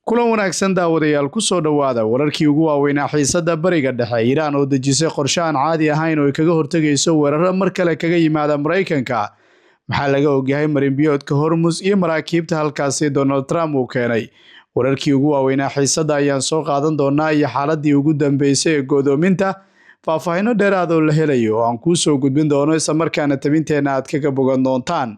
Kulan wanaagsan, daawadayaal. Ku soo dhowaada wararkii ugu waaweynaa xiisadda Bariga Dhexe. Iiraan oo dejisay qorshe aan caadi ahayn oo ay kaga hortegayso weeraro mar kale kaga yimaada Maraykanka. Maxaa laga ogyahay marinbiyoodka Hormus iyo maraakiibta halkaasi Donald Trump uu keenay? Wararkii ugu waaweynaa xiisadda ayaan soo qaadan doonaa iyo xaaladii ugu dambeysay ee go'doominta, faahfaahino dheeraad oo la helayo oo aan kuu soo gudbin doono, isla markaana tabinteenna aad kaga bogan doontaan.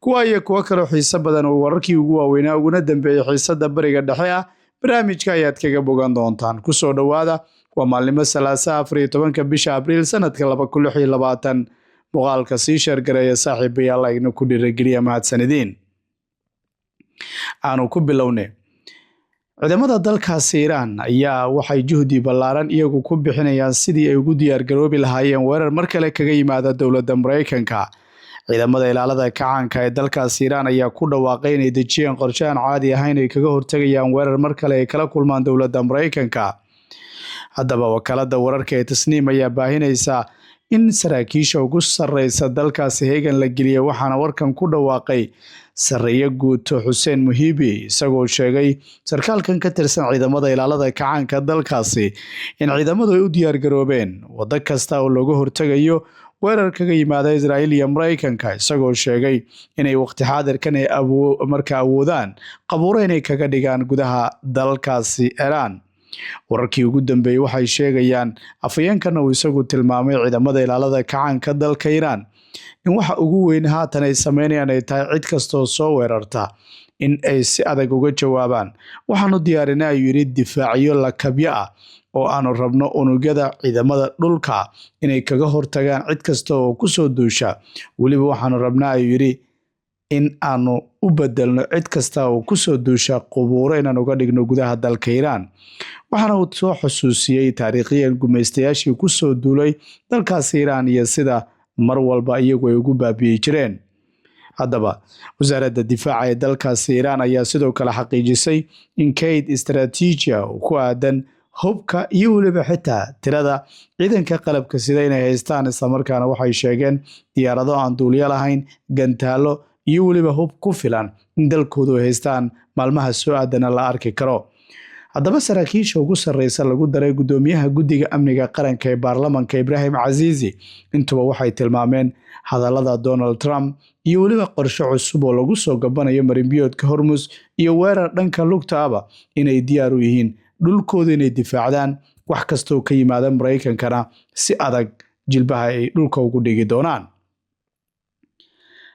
Kuwa iyo kuwo kaloo xiiso badan oo wararkii ugu waaweynaa uguna dambeeyey xiisadda Bariga Dhexe ah barnaamijka ayaad kaga bogan doontaan. Kusoo dhowaada. Waa maalnimo Salaasa, 14-ka bisha Abriil, sanadka 2026. Muuqaalka sii share gareeya, saaxiibayaal, ayna ku dhiirageliya. Mahadsanidin. Aanu ku bilownay. Ciidamada dalkaasi Iiraan ayaa waxay juhdi ballaaran iyagu ku bixinayaan sidii ay ugu diyaargaroobi lahaayeen weerar mar kale kaga yimaada dowladda Maraykanka. Ciidamada Ilaalada Kacaanka ee dalkaasi Iiraan ayaa ku dhawaaqay inay dejiyeen qorshe aan caadi ahayn ay kaga hortegayaan weerar mar kale ay kala kulmaan dowladda Maraykanka. Haddaba, wakaalada wararka ee Tasniim ayaa baahinaysa in saraakiisha ugu sarreysa dalkaasi heegan la geliyay, waxaana warkan ku dhawaaqay Sarreeye Guuto Xuseen Muhibi, isagoo sheegay sarkaalkan ka tirsan Ciidamada Ilaalada Kacaanka dalkaasi in ciidamadu ay u diyaargaroobeen waddo kasta oo looga hortegayo weerar kaga yimaada Israa'iil iyo Maraykanka, isagoo sheegay inay waqti xaadirkan ay marka awoodaan qabuuro inay kaga dhigaan gudaha dalkaasi Iiraan. Wararkii ugu dambeeyey waxay sheegayaan afhayeenkan uu isagu tilmaamay Ciidamada Ilaalada Kacaanka dalka Iiraan in waxa ugu weyn haatan ay sameynayaan ay tahay cid kastoo soo weerarta in ay si adag uga jawaabaan. "Waxaanu diyaarinay," ayuu yidhi, "difaacyo lakabyo ah oo aanu rabno unugyada ciidamada dhulka inay kaga hortagaan cid kasta oo kusoo duusha. Weliba waxaanu rabnaa," ayuu yidhi, "in aanu u bedelno cid kasta oo kusoo duusha qubuuro inaan uga dhigno gudaha dalka Iiraan." Waxaana uu soo xusuusiyey taariikhiyan gumaystayaashii kusoo duulay dalkaasi Iiraan iyo sida mar walba iyagu ay ugu baabi'i jireen. Haddaba, Wasaaradda Difaaca ee dalkaasi Iiraan ayaa sidoo kale xaqiijisay in kayd istaraatiiji ah oo ku aadan hubka iyo weliba xitaa tirada ciidanka qalabka sida inay haystaan, islamarkaana waxay sheegeen diyaarado aan duuliyo lahayn, gantaalo iyo weliba hub ku filan in dalkoodu ay haystaan, maalmaha soo aadana la arki karo. Haddaba, saraakiisha ugu sarreysa lagu daray guddoomiyaha Guddiga Amniga Qaranka ee baarlamanka, Ibraahim Casiisi, intuba waxay tilmaameen hadallada Donald Trump iyo weliba qorshe cusub oo lagu soo gabanayo marinbiyoodka Hormus iyo weerar dhanka lugta aba inay diyaar u yihiin dhulkooda inay difaacdaan, wax kastoo ka yimaada Maraykankana si adag jilbaha ay dhulka ugu dhigi doonaan.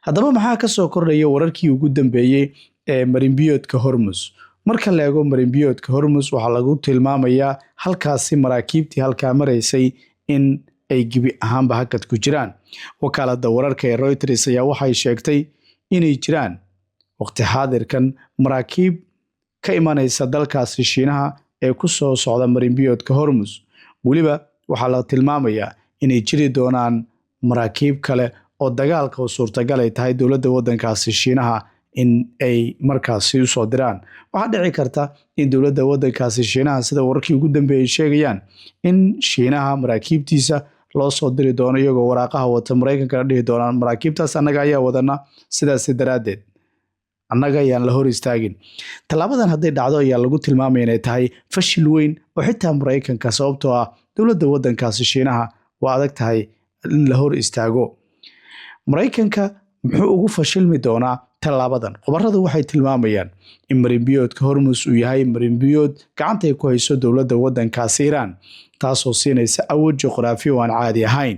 Haddaba, maxaa ka soo kordhaya wararkii ugu dambeeyey ee marinbiyoodka Hormus? Marka la eego marinbiyoodka Hormus, waxaa lagu tilmaamayaa halkaasi maraakiibtii halkaa maraysay in ay gebi ahaanba hakad ku jiraan. Wakaalada wararka ee Reuters ayaa waxay sheegtay inay jiraan waqti xaadirkan maraakiib ka imanaysa dalkaasi Shiinaha ee ku soo socda marinbiyoodka Hormus. Weliba waxaa la tilmaamayaa inay jiri doonaan maraakiib kale oo dagaalka oo suurtagal ay tahay dowladda waddankaasi Shiinaha in ay markaasi usoo diraan. Waxaa dhici karta in dowladda waddankaasi Shiinaha, sida wararkii ugu dambeeyay sheegayaan, in Shiinaha maraakiibtiisa loo soo diri doono iyagoo waraaqaha wata, Maraykankana dhihi doonaan maraakiibtaas annaga ayaa wadana, sidaasi daraaddeed annaga ayaan la hor istaagin. Tallaabadan hadday dhacdo ayaa lagu tilmaamaya inay tahay fashil weyn oo xitaa Maraykanka, sababtoo ah dowladda waddankaasi Shiinaha waa adag tahay in la hor istaago. Maraykanka muxuu ugu fashilmi doonaa tallaabadan? Khubaradu waxay tilmaamayaan in marinbiyoodka Hormus uu yahay marinbiyood gacanta ay ku hayso dowladda waddankaasi Iiraan, taasoo siinaysa awood juqraafi oo aan caadi ahayn.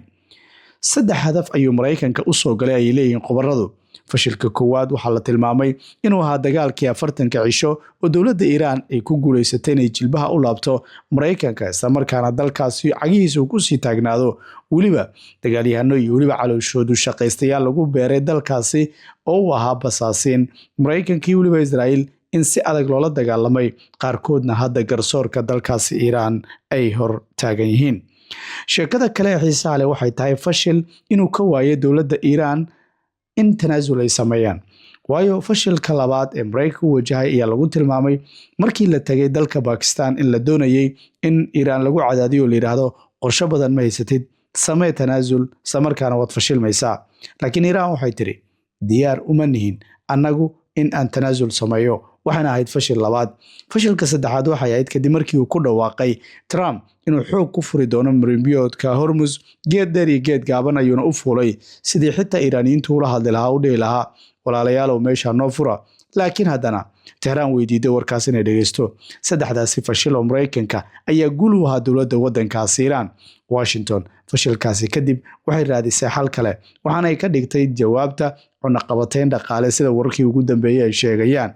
Saddex hadaf ayuu Maraykanka usoo galay, ayay leeyihiin khubaradu. Fashilka koowaad waxaa la tilmaamay inuu ahaa dagaalkii 40-ka cisho oo dowladda Iiraan ay ku guulaysatay inay jilbaha u laabto Maraykanka, islamarkaana dalkaasi cagihiisa uu kusii taagnaado. Weliba dagaalyahano iyo weliba calooshoodu shaqaystayaal lagu beeray dalkaasi oo u ahaa basaasiin Maraykanka iyo weliba Israa'iil in si adag loola dagaalamay, qaarkoodna hadda garsoorka dalkaasi Iiraan ay hor taagan yihiin. Sheekada kale ee xiisaha leh waxay tahay fashil inuu ka waayo dowladda Iiraan in tanaasul ay sameeyaan, waayo fashilka labaad ee Maraykanka u wajahay ayaa lagu tilmaamay markii la tegay dalka Bakistan in la doonayay in Iiraan lagu cadaadiyo oo la yidhaahdo qorsho badan ma haysatid, samee tanaasul, islamarkaana waad fashilmaysaa. Laakiin Iiraan waxay tiri, "Diyaar uma nihin annagu in aan tanaasul sameeyo." Waxaana ahayd fashil labaad. Fashilka saddexaad waxay ahayd kadib markii uu ku dhawaaqay Trump inuu xoog ku furi doono marinbiyoodka Hormus. Geed dheer iyo geed gaaban ayuuna u fuulay sidii xitaa Iiraaniyiintu ula hadli lahaa, u dhihi lahaa, "Walaalayaalow, meeshaa noo fura." Laakiin haddana Tehraan weydiiday warkaas inay dhegeysto. Saddexdaasi fashil oo Maraykanka ayaa guul u ahaa dowladda waddankaasi Iiraan. Washington fashilkaasi kadib waxay raadisay xal kale, waxaana ay ka dhigtay jawaabta cunaqabateyn dhaqaale. Sida wararkii ugu dambeeyey ay sheegayaan,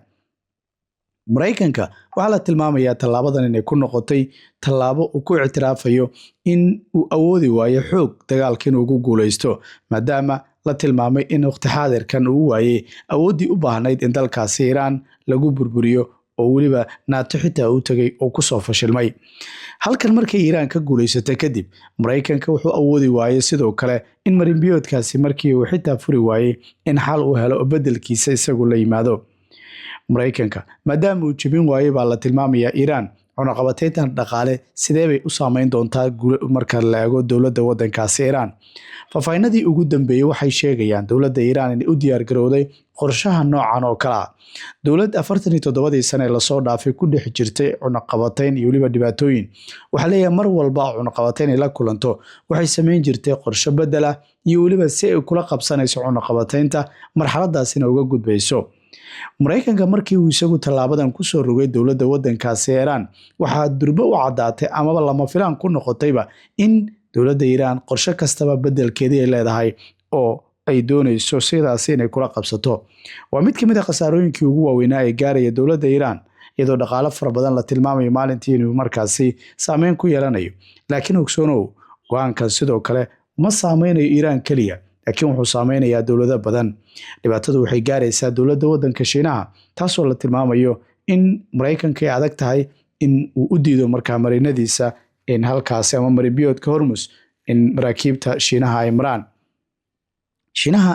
Maraykanka waxaa la tilmaamayaa tallaabadan inay ku noqotay tallaabo uu ku ictiraafayo in uu awoodi waayo xoog dagaalka inuu ugu guuleysto, maadaama la tilmaamay in waqti xaadirkan uu waayey awooddii u baahnayd in dalkaasi Iiraan lagu burburiyo, oo weliba NATO xitaa uu tegay oo kusoo fashilmay halkan. Markay Iiraan ka guulaysatay kadib, Maraykanka wuxuu awoodi waayey sidoo kale in marinbiyoodkaasi markii uu xitaa furi waayey in xal uu helo oo bedelkiisa isagu la yimaado. Maraykanka maadaama uu jebin waayey baa la tilmaamayaa Iiraan, cunaqabateyntan dhaqaale sidee bay u saameyn doontaa marka la eego dowladda waddankaasi Iiraan? Faahfaahinadii ugu dambeeyey waxay sheegayaan dowladda Iiraan inay u diyaargarowday qorshaha noocan oo kale ah. Dowlad 47-dii sane ee lasoo dhaafay ku dhex jirtay cunaqabateyn iyo weliba dhibaatooyin, waxaa leeyahay mar walba oo cunaqabateyn ay la kulanto waxay samayn jirtay qorsho bedel ah iyo weliba si ay kula qabsanayso cunaqabateynta, marxaladaasina uga gudbayso. Maraykanka markii uu isagu tallaabadan kusoo rogay dowladda waddankaasi Iiraan, waxaa durbo u caddaatay amaba lama filaan ku noqotayba in dowladda Iiraan qorshe kastaba bedelkeedii ay leedahay oo ay doonayso sidaasi inay kula qabsato. Waa mid kamid a khasaarooyinkii ugu waaweynaa ee gaaraya dowladda Iiraan, iyadoo dhaqaalo fara badan la tilmaamayo maalintii inuu markaasi saameyn ku yeelanayo. Laakiin ogsoonow, go-aankan sidoo kale ma saameynayo Iiraan keliya, laakiin wuxuu saameynayaa dowlado badan. Dhibaatadu waxay gaaraysaa dowladda waddanka Shiinaha, taasoo la tilmaamayo in Maraykanka ay adag tahay in uu u diido markaa marinadiisa in halkaasi ama marinbiyoodka Hormus in maraakiibta Shiinaha ay maraan. Shiinaha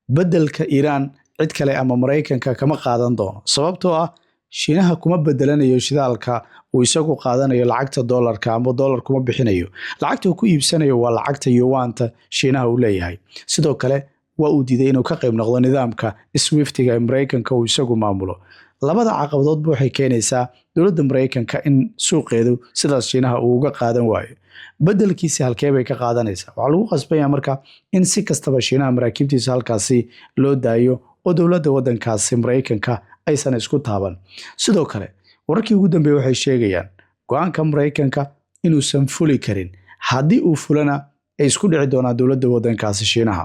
bedelka Iiraan cid kale ama Maraykanka kama qaadan doono, sababtoo ah Shiinaha kuma bedelanayo shidaalka uu isagu qaadanayo lacagta doolarka ama doolar kuma bixinayo. Lacagta uu ku iibsanayo waa lacagta yuwaanta Shiinaha uu leeyahay. Sidoo kale waa uu diiday inuu ka qayb noqdo nidaamka SWIFT-iga ee Maraykanka uu isagu maamulo. Labada caqabadoodba waxay keenaysaa dowladda Maraykanka in suuqeedu sidaas Shiinaha uu uga qaadan waayo. Bedelkiisi halkee bay ka qaadanaysaa? Waxaa lagu qasbaya marka in si kastaba Shiinaha maraakiibtiisa halkaasi loo daayo oo dowladda waddankaasi Maraykanka aysan isku taaban. Sidoo kale wararkii ugu dambeeyey waxay sheegayaan go-aanka Maraykanka inuusan fuli karin, haddii uu fulana ay isku dhici doonaan dowladda waddankaasi Shiinaha.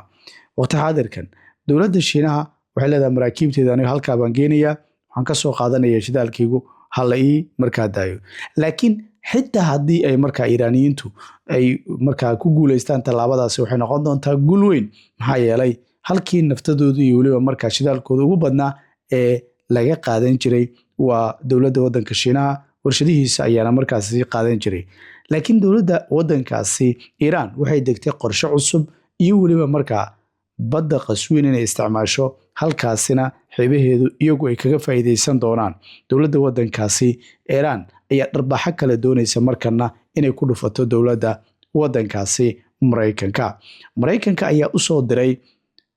Waqti xaadirkan dowladda Shiinaha waxay leedahay, "Maraakiibteeda aniga halkaa baan geenayaa, waxaan kasoo qaadanaya shidaalkaygu, hala ii markaa daayo." Laakiin xitaa haddii ay markaa Iiraaniyiintu ay markaa ku guuleystaan tallaabadaasi, waxay noqon doontaa guul weyn, maxaa yeelay halkii naftadoodu iyo weliba markaa shidaalkooda ugu badnaa ee laga qaadan jiray waa dowladda waddanka Shiinaha, warshadihiisa ayaana markaasi qaadan jiray. Laakiin dowladda waddankaasi Iiraan waxay degtay qorshe cusub iyo weliba markaa badda Qaswiin inay isticmaasho, halkaasina xeebaheedu iyagu ay kaga faa'iidaysan doonaan. Dowladda waddankaasi Iiraan ayaa dharbaaxo kale doonaysa markana inay ku dhufato dowladda waddankaasi Maraykanka. Maraykanka ayaa usoo diray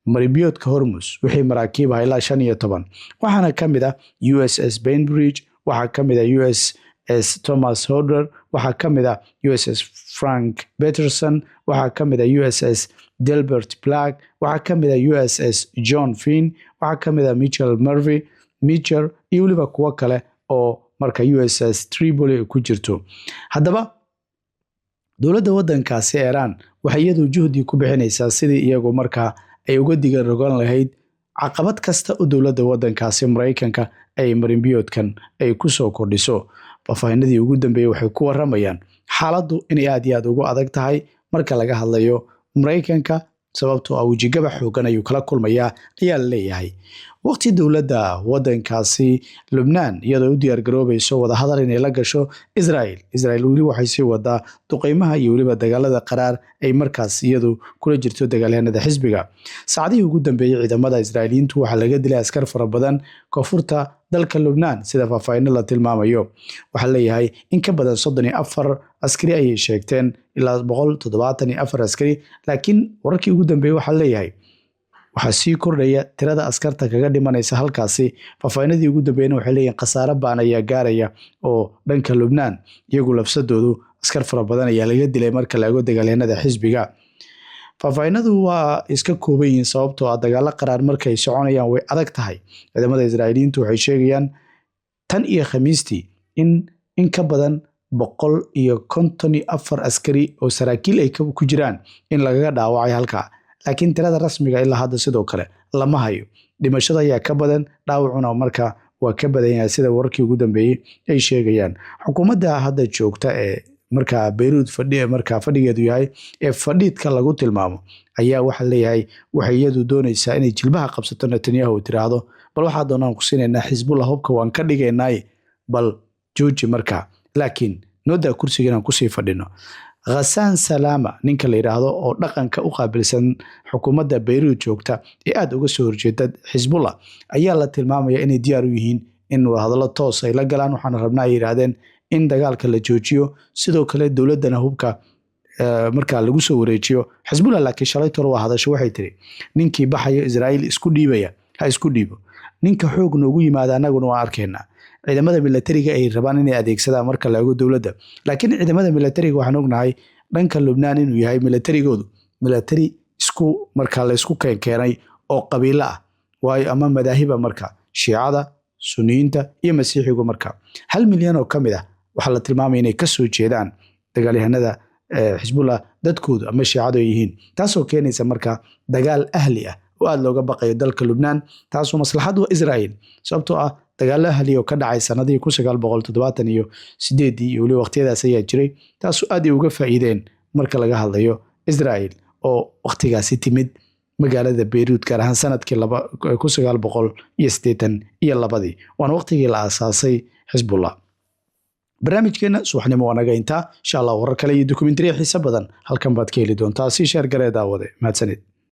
marinbiyoodka Hormus wixii maraakiib ah ilaa 15. Waxaana ka mid ah USS Bainbridge, waxaa ka mid ah USS Thomas Hodder, waxaa ka mid ah USS Frank Peterson, waxaa ka mid ah USS Delbert Black, waxaa ka mid ah USS John Finn, waxaa ka mid ah Michael Murphy Meacher iyo weliba kuwo kale oo marka USS Tripoli ay ku jirto. Haddaba dowladda waddankaasi Iiraan waxay iyadu juhdi ku bixinaysaa sidii iyagu markaa ay uga diga rogan lahayd caqabad kasta oo dowladda waddankaasi Maraykanka ay marinbiyoodkan ay kusoo kordhiso. Faahfaahinadii ugu dambeeyey waxay ku waramayaan xaaladdu inay aad iyo aad ugu adag tahay marka laga hadlayo Maraykanka, sababtoo ah wejigaba xoogan ayuu kala kulmayaa ayaa la leeyahay. Waqti dowladda waddankaasi Lubnaan iyadoo u diyaargaroobayso wadahadal inay la gasho Israel, Israel weli waxay sii wadaa duqeymaha iyo weliba dagaalada qaraar ay markaas iyadu kula jirto dagaalyahanada xisbiga. Saacadihii ugu dambeeyey ciidamada Israa'iiliyiintu waxaa laga dilay askar fara badan koonfurta dalka Lubnaan, sida faahfaahino la tilmaamayo. Waxaa leeyahay in ka badan 34 askari ayay sheegteen, ilaa 174 askari, laakiin wararkii ugu dambeeyey waxaa leeyahay Waxaa sii kordhaya tirada askarta kaga dhimanaysa halkaasi. Faahfaahinadii ugu dambeeyna waxay leeyihin khasaare baan ayaa gaaraya oo dhanka Lubnaan iyagu lafsadoodu askar fara badan ayaa laga dilay marka la eego dagaalyahanada xisbiga. Faahfaahinadu waa iska kooban yihiin, sababtoo ah dagaalo qaraar markay soconayaan way adag tahay. Ciidamada Israa'iiliyiintu waxay sheegayaan tan iyo Khamiistii in ka badan 154 askari oo saraakiil ay ku jiraan in lagaga dhaawacay halkaa, laakiin tirada rasmiga ilaa hadda sidoo kale lama hayo. Dhimashada ayaa ka badan, dhaawacuna marka waa ka badan yahay, sida wararkii ugu dambeeyey ay sheegayaan. Xukuumadda hadda joogta ee markaa Beyruud fadhi markaa fadhigeedu yahay ee fadhiidka lagu tilmaamo ayaa waxaa leeyahay waxay iyadu doonaysaa inay jilbaha qabsato Netanyahu, tiraahdo: "Bal waxaa doonaan ku siinaynaa, Xisbullah hubka waan ka dhigaynaay, bal jooji markaa, laakiin noodaa kursiga inaan kusii fadhino." Khasaan Salaama ninka la yidhaahdo oo dhaqanka u qaabilsan xukuumadda Beyruud joogta ee aada uga soo horjeeda Xisbullah ayaa la tilmaamaya inay diyaar u yihiin in wadahadallo toos ay la galaan. "Waxaana rabnaa," ay yidhaahdeen, "in dagaalka la joojiyo, sidoo kale dowladdana hubka markaa lagu soo wareejiyo Xisbullah." Laakiin shalay tolo waa hadasho, waxay tiri: "Ninkii baxayo Israa'iil isku dhiibaya ha isku dhiibo, ninka xoog noogu yimaada annaguna waan arkaynaa." Ciidamada milatariga ay rabaan inay adeegsadaan marka la eego dowladda, laakiin ciidamada milatariga waxaan ognahay dhanka Lubnaan inuu yahay milatarigoodu milatari isku markaa la isku keenkeenay oo qabiilo ah, waayo ama madaahiba, marka Shiicada, Suniyiinta iyo Masiixigu. Marka 1 milyan oo ka mid ah waxaa la tilmaamaya inay kasoo jeedaan dagaalyahanada Xisbullah dadkoodu ama Shiicadu ay yihiin, taasoo keenaysa marka dagaal ahli ah oo aada looga baqayo dalka Lubnaan, taasoo maslaxad u Israel, sababtoo ah dagaalo ahli oo ka dhacay sanadihii 1978-dii iyo weliba waqtiyadaas ayaa jiray, taasoo aad ay uga faa'iideen marka laga hadlayo Israel oo waqtigaasi timid magaalada Beyruut, gaar ahaan sanadkii 1982-dii, waana waqtigii la aasaasay Xisbullah. Barnaamijkeena subaxnimo waa naga intaa. Insha Allah warar kale iyo dokumentariya xiise badan halkan baad ka heli doontaa. Sii share garee, daawade. Mahadsanid.